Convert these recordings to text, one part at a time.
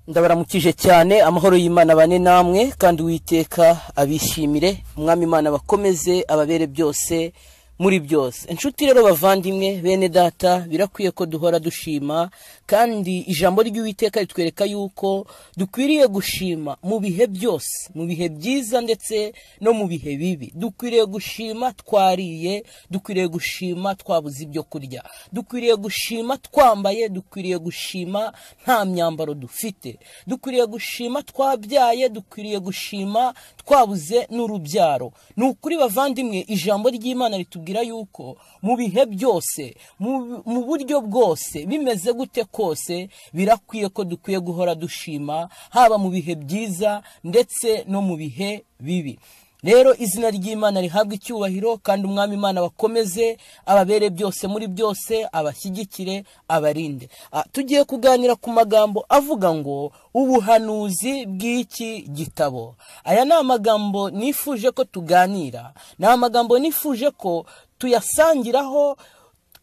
Ndabaramukije cyane, amahoro y'Imana bane namwe, kandi Uwiteka abishimire, Umwami Imana bakomeze ababere byose muri byose. Inshuti rero bavandimwe, bene data, birakwiye ko duhora dushima, kandi ijambo ry'Uwiteka ritwereka yuko dukwiriye gushima mu bihe byose, mu bihe byiza ndetse no mu bihe bibi. Dukwiriye gushima twariye, dukwiriye gushima twabuze ibyo kurya, dukwiriye gushima twambaye, dukwiriye gushima nta myambaro dufite, dukwiriye gushima twabyaye, dukwiriye gushima twabuze n'urubyaro. Ni ukuri bavandimwe, ijambo ry'Imana ritubwira yuko mu bihe byose, mu buryo bwose, bimeze gute kose, birakwiye ko dukwiye guhora dushima, haba mu bihe byiza ndetse no mu bihe bibi. Rero izina ry'Imana rihabwe icyubahiro, kandi Umwami Imana bakomeze ababere byose muri byose, abashyigikire, abarinde. Tugiye kuganira ku magambo avuga ngo ubuhanuzi bw'iki gitabo. Aya ni amagambo nifuje ko tuganira, ni amagambo nifuje ko tuyasangiraho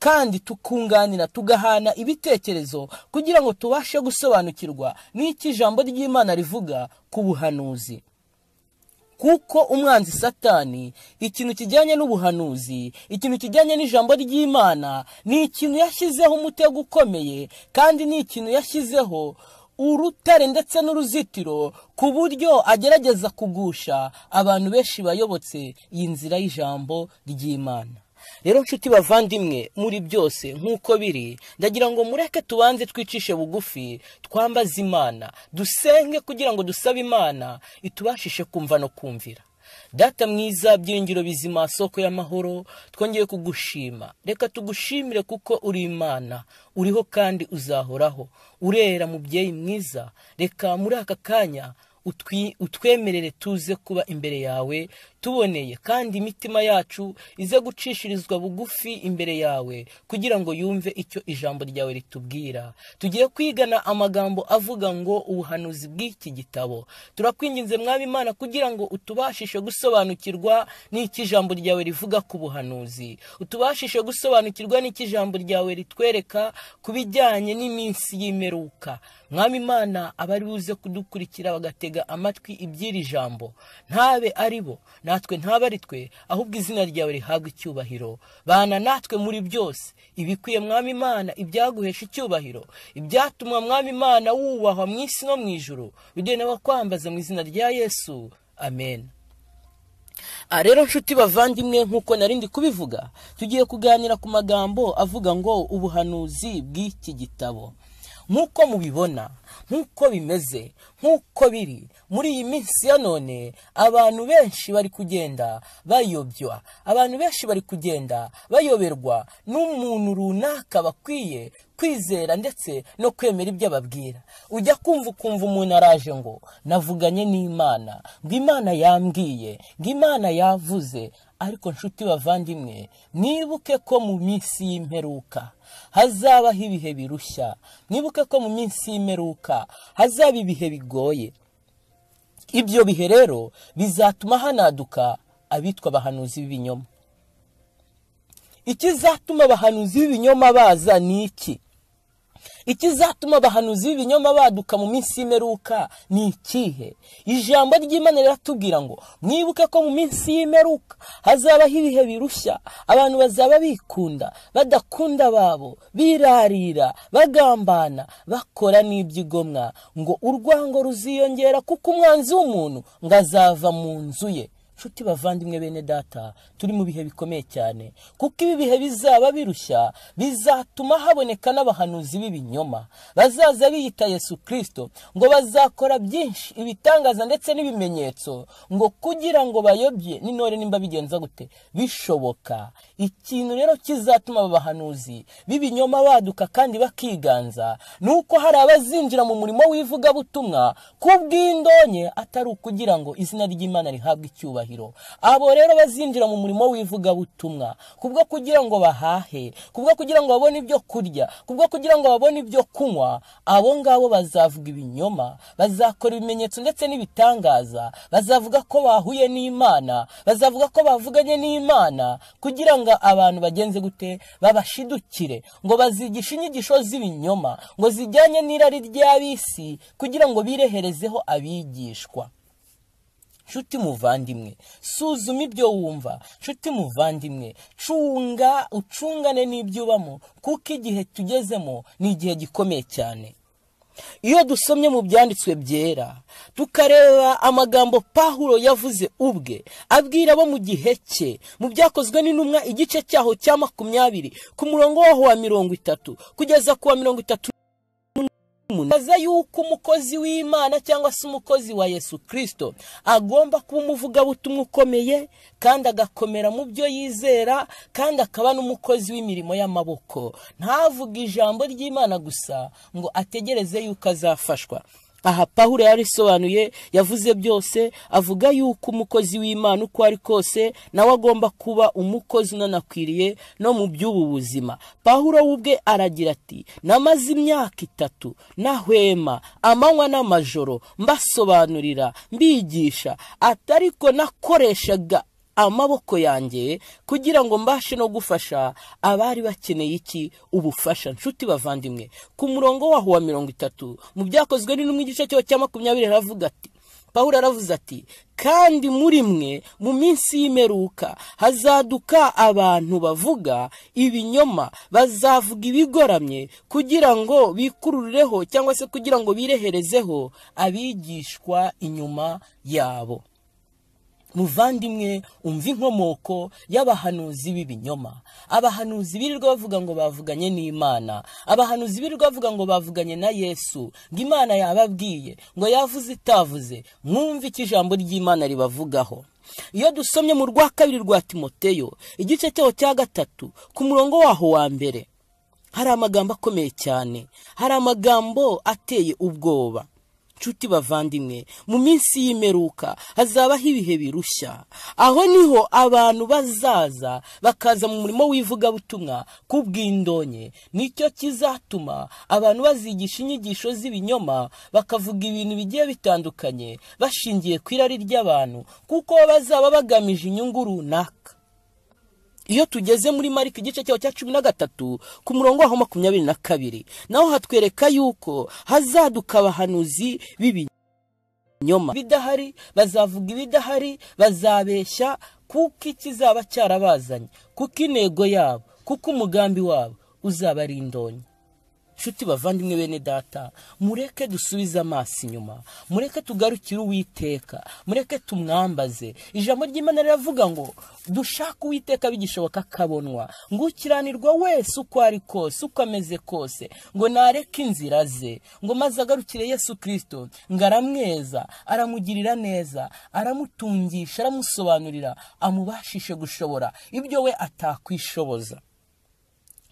kandi tukunganira, tugahana ibitekerezo kugira ngo tubashe gusobanukirwa n'iki ijambo ry'Imana rivuga ku buhanuzi. Kuko umwanzi Satani, ikintu kijyanye n'ubuhanuzi, ikintu kijyanye n'ijambo ry'Imana, ni ikintu yashyizeho umutego ukomeye, kandi ni ikintu yashyizeho urutare ndetse n'uruzitiro, ku buryo agerageza kugusha abantu benshi bayobotse iyi nzira y'ijambo ry'Imana. Rero nshuti bavandimwe, muri byose nk'uko biri, ndagira ngo mureke tubanze twicishe bugufi, twambaze Imana, dusenge kugira ngo dusabe Imana itubashishe kumva no kumvira. Data mwiza, byiringiro bizima, soko y'amahoro, twongeye kugushima. Reka tugushimire kuko uri Imana, uriho kandi uzahoraho. Urera mubyeyi mwiza, reka muri aka kanya utwemerere tuze kuba imbere yawe tuboneye, kandi imitima yacu ize gucishirizwa bugufi imbere yawe kugira ngo yumve icyo ijambo ryawe ritubwira. Tugiye kwigana amagambo avuga ngo ubuhanuzi bw'iki gitabo. Turakwinginze Mwami Imana kugira ngo utubashishe gusobanukirwa n'iki ijambo ryawe rivuga ku buhanuzi, utubashishe gusobanukirwa n'iki ijambo ryawe ritwereka ku bijyanye n'iminsi y'imperuka. Mwami Imana, abari buze kudukurikira bagatega amatwi iby'iri jambo, ntabe ari bo natwe ntabe ari twe, ahubwo izina ryawe rihabwe icyubahiro. Bana natwe muri byose, ibikwiye Mwami Imana, ibyaguhesha icyubahiro, ibyatuma Mwami Imana wubahwa mu isi no mu ijuru, biduhe n'abakwambaza mu izina rya Yesu, amen. Rero nshuti bavandimwe, nk'uko narindi kubivuga, tugiye kuganira ku magambo avuga ngo ubuhanuzi bw'iki gitabo. Nk'uko mubibona, nk'uko bimeze, nk'uko biri muri iyi minsi ya none, abantu benshi bari kugenda bayobywa, abantu benshi bari kugenda bayoberwa n'umuntu runaka bakwiye kwizera ndetse no kwemera ibyo ababwira. Ujya kumva ukumva umuntu araje ngo navuganye n'Imana, ngo Imana yambwiye, ngo Imana yavuze. Ariko nshuti bavandimwe, mwibuke ko mu minsi y'imperuka hazabaho ibihe birushya, mwibuke ko mu minsi y'imperuka hazaba ibihe bigoye. Ibyo bihe rero bizatuma hanaduka abitwa abahanuzi b'ibinyoma. Ikizatuma abahanuzi b'ibinyoma baza ni iki? Ikizatuma abahanuzi b'ibinyoma baduka mu minsi y'imperuka ni ikihe? Ijambo ry'Imana riratubwira ngo mwibuke ko mu minsi y'imperuka hazabaho ibihe birushya, abantu bazaba bikunda, badakunda ababo, birarira, bagambana, bakora n'ibyigomwa, ngo urwango ruziyongera kuko umwanzi w'umuntu ngo azava mu nzu ye. Nshuti bavandimwe, bene data, turi mu bihe bikomeye cyane, kuko ibi bihe bizaba birushya bizatuma haboneka n'abahanuzi b'ibinyoma bazaza biyita Yesu Kristo, ngo bazakora byinshi, ibitangaza ndetse n'ibimenyetso, ngo kugira ngo bayobye n'intore nimba bigenza gute bishoboka. Ikintu rero kizatuma aba bahanuzi b'ibinyoma baduka kandi bakiganza nuko hari abazinjira mu murimo w'ivugabutumwa kubw'indonke, atari ukugira ngo izina ry'Imana rihabwe icyubahiro. icyubahiro. Abo rero bazinjira mu murimo w'ivugabutumwa kubwo kugira ngo bahahe, kubwo kugira ngo babone ibyo kurya, kubwo kugira ngo babone ibyo kunywa, abo ngabo bazavuga ibinyoma, bazakora ibimenyetso ndetse n'ibitangaza, bazavuga ko bahuye n'Imana, bazavuga ko bavuganye n'Imana, kugira ngo abantu bagenze gute? Babashidukire, ngo bazigishe inyigisho z'ibinyoma, ngo zijyanye n'irari ry'ab'isi, kugira ngo bireherezeho abigishwa. Nshuti muvandimwe, suzuma ibyo wumva. Nshuti muvandimwe, cunga ucungane n'ibyo ubamo, kuko igihe tugezemo ni igihe gikomeye cyane. Iyo dusomye mu byanditswe byera, tukareba amagambo Pawulo yavuze ubwe abwira abo mu gihe cye, mu byakozwe n'intumwa igice cyaho cya 20 ku murongo waho wa 30 kugeza ku wa 38, aza yuko umukozi w'Imana cyangwa se umukozi wa Yesu Kristo agomba kuba umuvugabutumwa ukomeye, kandi agakomera mu byo yizera, kandi akaba n'umukozi w'imirimo y'amaboko. Ntavuge ijambo ry'Imana gusa ngo ategereze yuko azafashwa. Aha Pawulo yarisobanuye, yavuze byose, avuga yuko umukozi w'Imana uko ari kose nawe agomba kuba umukozi unanakwiriye no mu by'ubu buzima. Pawulo ubwe aragira ati: namaze imyaka 3 nahwema amanywa n'amajoro mbasobanurira mbigisha, atariko nakoreshaga amaboko yanjye kugira ngo mbashe no gufasha abari bakeneye iki? Ubufasha. Nshuti bavandimwe, ku murongo waho wa 30 mu byakozwe n'intumwa igice cyo cya 20 aravuga ati, Pawulo aravuze ati: kandi muri mwe mu minsi y'imperuka hazaduka abantu bavuga ibinyoma, bazavuga ibigoramye kugira ngo bikururireho cyangwa se kugira ngo bireherezeho abigishwa inyuma yabo. Muvandimwe, umva inkomoko y'abahanuzi b'ibinyoma. Abahanuzi birirwa bavuga ngo bavuganye n'Imana, abahanuzi birirwa bavuga ngo bavuganye na Yesu, ngo Imana yababwiye, ngo yavuze itavuze. Mwumve icyo ijambo ry'Imana ribavugaho. Iyo dusomye mu rwa 2 rwa Timoteyo igice cyaho cya 3 ku murongo waho wa 1, hari amagambo akomeye cyane, hari amagambo ateye ubwoba. Nshuti bavandimwe, mu minsi y'imperuka hazabaho ibihe birushya. Aho niho abantu bazaza bakaza mu murimo w'ivugabutumwa kubw'indonke. Nicyo kizatuma abantu bazigisha inyigisho z'ibinyoma, bakavuga ibintu bigiye bitandukanye bashingiye ku irari ry'abantu, kuko bazaba bagamije inyungu runaka. Iyo tugeze muri Mariko igice cyaho cya 13 ku murongo waho 22, naho hatwereka yuko hazaduka abahanuzi b'ibinyoma bidahari, bazavuga ibidahari, bazabeshya, kuko ikizaba cyarabazanye, kuko intego yabo, kuko umugambi wabo uzaba ari indonke. Nshuti bavandimwe bene data, mureke dusubize amaso inyuma, mureke tugarukire Uwiteka, mureke tumwambaze. Ijambo ry'Imana riravuga ngo dushake Uwiteka bigishoboka akabonwa, ngo ukiranirwa wese uko ari kose, uko ameze kose, ngo nareke inzira ze, ngo maze agarukire Yesu Kristo, ngo aramweza, aramugirira neza, aramutungisha, aramusobanurira, amubashishe gushobora ibyo we atakwishoboza.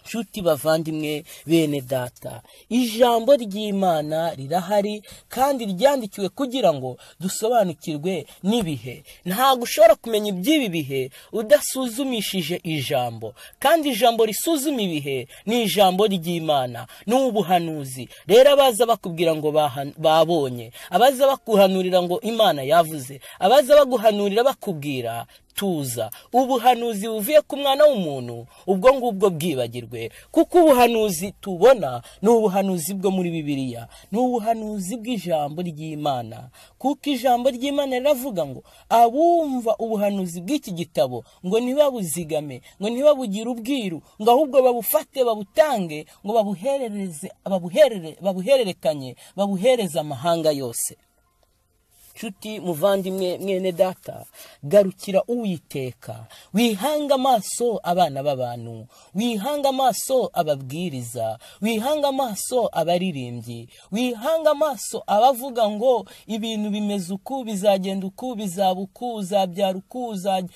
Nshuti bavandimwe bene data, ijambo ry'Imana rirahari kandi ryandikiwe kugira ngo dusobanukirwe n'ibihe. Ntabwo ushobora kumenya iby'ibi bihe udasuzumishije ijambo, kandi ijambo risuzuma ibihe ni ijambo ry'Imana, ni ubuhanuzi. Rero abaza bakubwira ngo babonye, abaza bakuhanurira ngo Imana yavuze, abaza baguhanurira bakubwira tuza, ubuhanuzi buvuye ku mwana w'umuntu ubwo ngubwo bwibagirwe, kuko ubuhanuzi tubona ni ubuhanuzi bwo muri Bibiliya, ni ubuhanuzi bw'ijambo ry'Imana. Kuko ijambo ry'Imana riravuga ngo abumva ubuhanuzi bw'iki gitabo ngo ntibabuzigame, ngo ntibabugire ubwiru, ngo ahubwo babufate babutange, ngo babuhererekanye, babuhereze amahanga yose. Nshuti muvandimwe mwene data, garukira Uwiteka, wihanga amaso abana b'abantu, wihanga amaso ababwiriza, wihanga amaso abaririmbyi, wihanga amaso abavuga ngo ibintu bimeze uku, bizagenda uku, bizaba uku, uzabyara uku, uzajya.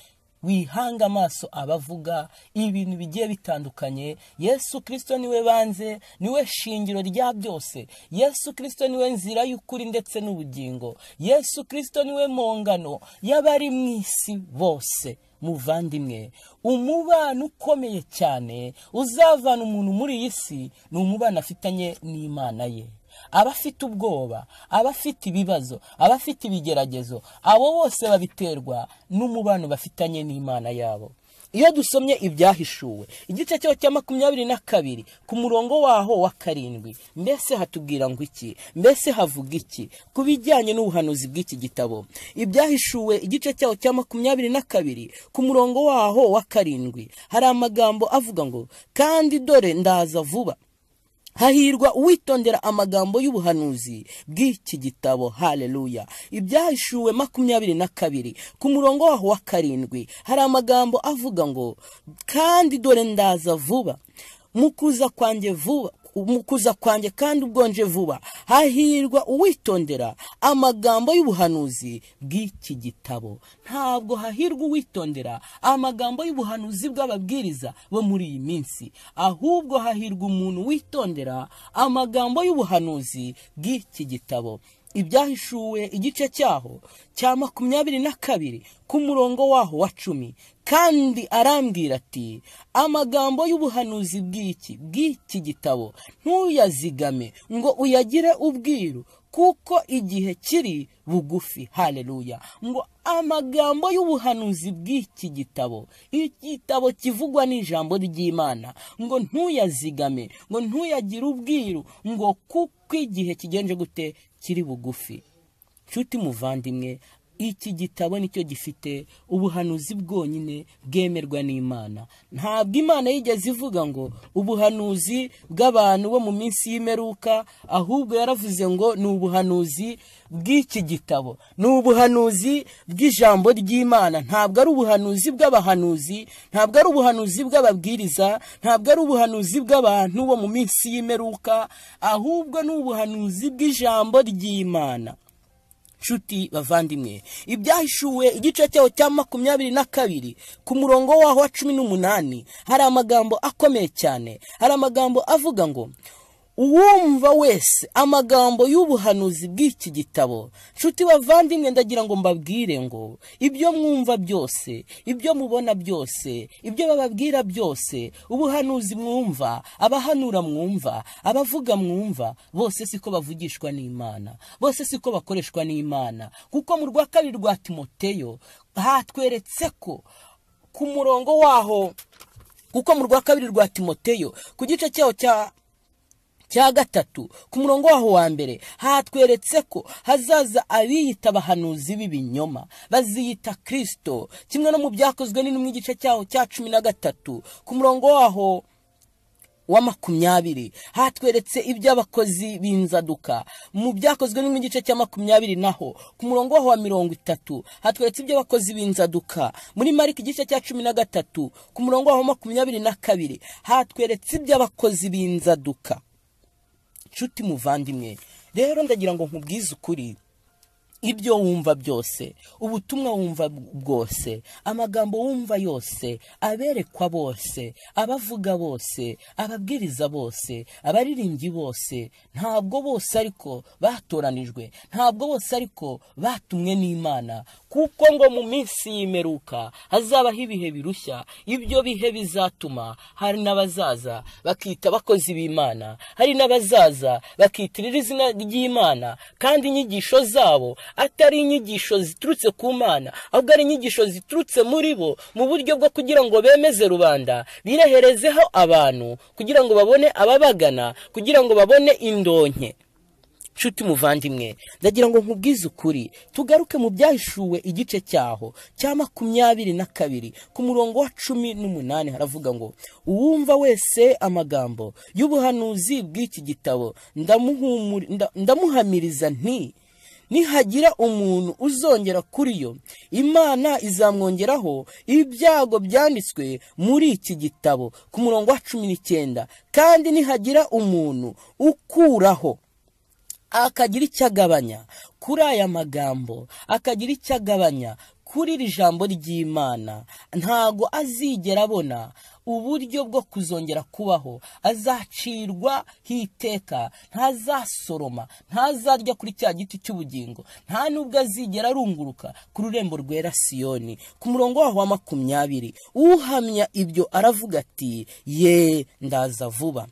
Wihanga amaso abavuga ibintu bigiye bitandukanye. Yesu Kristo niwe banze, niwe shingiro rya byose. Yesu Kristo niwe nzira y'ukuri ndetse n'ubugingo. Yesu Kristo niwe mpongano y'abari mu isi bose. Muvandimwe, umubano ukomeye cyane uzavana umuntu muri iyi si ni umubano afitanye n'Imana ye. Abafite ubwoba, abafite ibibazo, abafite ibigeragezo, abo bose babiterwa n'umubano bafitanye n'Imana yabo. Iyo dusomye ibyahishuwe igice cyaho cya 22 ku murongo waho wa 7, mbese hatubwira ngo iki? Mbese havuga iki ku bijyanye n'ubuhanuzi bw'iki gitabo? Ibyahishuwe igice cyaho cya 22 ku murongo waho wa 7 hari amagambo avuga ngo: kandi dore ndaza vuba, hahirwa uwitondera amagambo y'ubuhanuzi bw'iki gitabo. Haleluya. Ibyahishuwe 22 ku murongo waho wa 7 hari amagambo avuga ngo: kandi dore ndaza vuba, mukuza kwanjye vuba, mukuza kwanjye kandi ubwonje vuba, hahirwa uwitondera amagambo y'ubuhanuzi bw'iki gitabo. Ntabwo hahirwa uwitondera amagambo y'ubuhanuzi bw'ababwiriza bo muri iyi minsi, ahubwo hahirwa umuntu witondera amagambo y'ubuhanuzi bw'iki gitabo. Ibyahishuwe igice cyaho cya 22 ku murongo waho wa 10, kandi arambwira ati: amagambo y'ubuhanuzi bw'iki gitabo ntuyazigame ngo uyagire ubwiru, kuko igihe kiri bugufi. Haleluya. Ngo amagambo y'ubuhanuzi bw'iki gitabo, igitabo kivugwa n'ijambo ry'Imana, ngo ntuyazigame, ngo ntuyagire ubwiru, ngo kuko igihe kigenje gute kiri bugufi. Nshuti muvandimwe, iki gitabo nicyo gifite ubuhanuzi bwonyine bwemerwa n'Imana. Ntabwo Imana yigeze ivuga ngo ubuhanuzi bw'abantu bo mu minsi y'imperuka, ahubwo yaravuze ngo ni ubuhanuzi bw'iki gitabo, ni ubuhanuzi bw'ijambo ry'Imana. Ntabwo ari ubuhanuzi bw'abahanuzi, ntabwo ari ubuhanuzi bw'ababwiriza, ntabwo ari ubuhanuzi bw'abantu bo mu minsi y'imperuka, ahubwo ni ubuhanuzi bw'ijambo ry'Imana. Nshuti bavandimwe, ibyahishuwe igice cyaho cya 22 ku murongo waho wa 18 hari amagambo akomeye cyane. Hari amagambo avuga ngo: uwumva wese amagambo y'ubuhanuzi bw'iki gitabo. Nshuti bavandimwe, ndagira ngo mbabwire ngo ibyo mwumva byose, ibyo mubona byose, ibyo bababwira byose, ubuhanuzi mwumva, abahanura mwumva, abavuga mwumva, bose siko bavugishwa n'Imana, bose siko bakoreshwa n'Imana. Kuko mu rwa kabiri rwa Timoteyo hatweretse ko ku murongo waho, kuko mu rwa kabiri rwa Timoteyo ku gice cyaho cya 3 ku murongo waho wa 1 hatweretse ko hazaza abiyita abahanuzi b'ibinyoma baziyita Kristo, kimwe no mu byakozwe n'intumwa igice cyaho cya 13 ku murongo waho wa 20 hatweretse iby'abakozi b'inzaduka. Mu byakozwe n'igice cya 20 naho ku murongo waho wa 30 hatweretse iby'abakozi b'inzaduka. Muri Mariko igice cya 13 ku murongo waho 22 hatweretse iby'abakozi b'inzaduka. Nshuti muvandimwe, rero ndagira ngo nkubwize ukuri, ibyo wumva byose, ubutumwa wumva bwose, amagambo wumva yose, aberekwa bose, abavuga bose, ababwiriza bose, abaririmbyi bose, ntabwo bose ariko batoranijwe, ntabwo bose ariko batumwe n'Imana. Kuko ngo mu minsi y'imperuka hazabaho ibihe birushya. Ibyo bihe bizatuma hari n'abazaza bakita abakozi b'Imana, hari n'abazaza bakitirira izina ry'Imana, kandi inyigisho zabo atari inyigisho ziturutse ku Mana, ahubwo ari inyigisho ziturutse muri bo, mu buryo bwo kugira ngo bemeze rubanda, bireherezeho abantu kugira ngo babone ababagana, kugira ngo babone indonke. Nshuti muvandimwe, ndagira ngo nkubwize ukuri, tugaruke mu byahishuwe igice cyaho cya 22 ku murongo wa 18 haravuga ngo: uwumva wese amagambo y'ubuhanuzi bw'iki gitabo ndamuhamiriza nti nihagira umuntu uzongera kuri yo, Imana izamwongeraho ibyago byanditswe muri iki gitabo. Ku murongo wa 19, kandi nihagira umuntu ukuraho akagira icyo agabanya kuri aya magambo, akagira icyo agabanya kuri iri jambo ry'Imana ntago azigera abona uburyo bwo kuzongera kubaho, azacirwa hiteka, ntazasoroma, ntazarya kuri cya giti cy'ubugingo, nta nubwo azigera arunguruka ku rurembo rwera Siyoni. Ku murongo waho wa 20, uhamya ibyo aravuga ati ye ndaza vuba.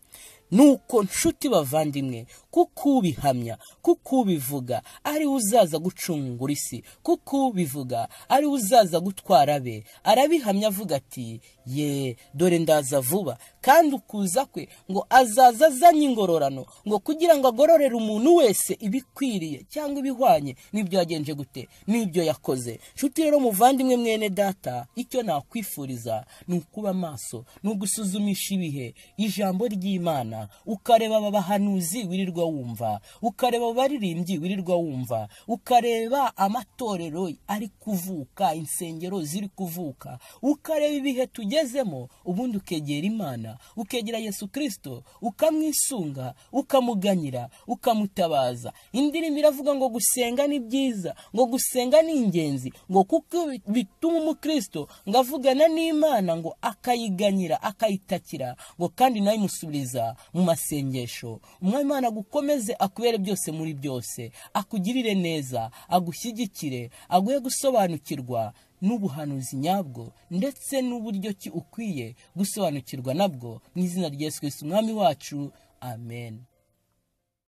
Nuko nshuti bavandimwe, kuko ubihamya, kuko ubivuga ari uzaza gucungura isi, kuko ubivuga ari uzaza gutwara abe, arabihamya avuga ati ye dore ndaza vuba. Kandi ukuza kwe ngo azaza azanye ingororano, ngo kugira ngo agororere umuntu wese ibikwiriye cyangwa ibihwanye n'ibyo yagenje gute, n'ibyo yakoze. Nshuti rero muvandimwe mwene data, icyo nakwifuriza ni ukuba maso, ni ugusuzumisha ibihe ijambo ry'Imana, ukareba aba bahanuzi wirirwa wumva, ukareba abaririmbyi wirirwa wumva, ukareba amatorero ari kuvuka, insengero ziri kuvuka, ukareba ibihe tugezemo, ubundi ukegera Imana, ukegera Yesu Kristo, ukamwisunga, ukamuganyira, ukamutabaza. Indirimbo iravuga ngo gusenga ni byiza, ngo gusenga ni ingenzi, ngo kuko bituma umukristo ngo avugana n'Imana, ngo akayiganyira, akayitakira, ngo kandi nayo imusubiriza mu masengesho. Umwami Imana agukomeze, akubere byose muri byose, akugirire neza, agushyigikire, aguhe gusobanukirwa n'ubuhanuzi nyabwo ndetse n'uburyo ki ukwiye gusobanukirwa nabwo, mu izina rya Yesu Kristo Umwami wacu, amen.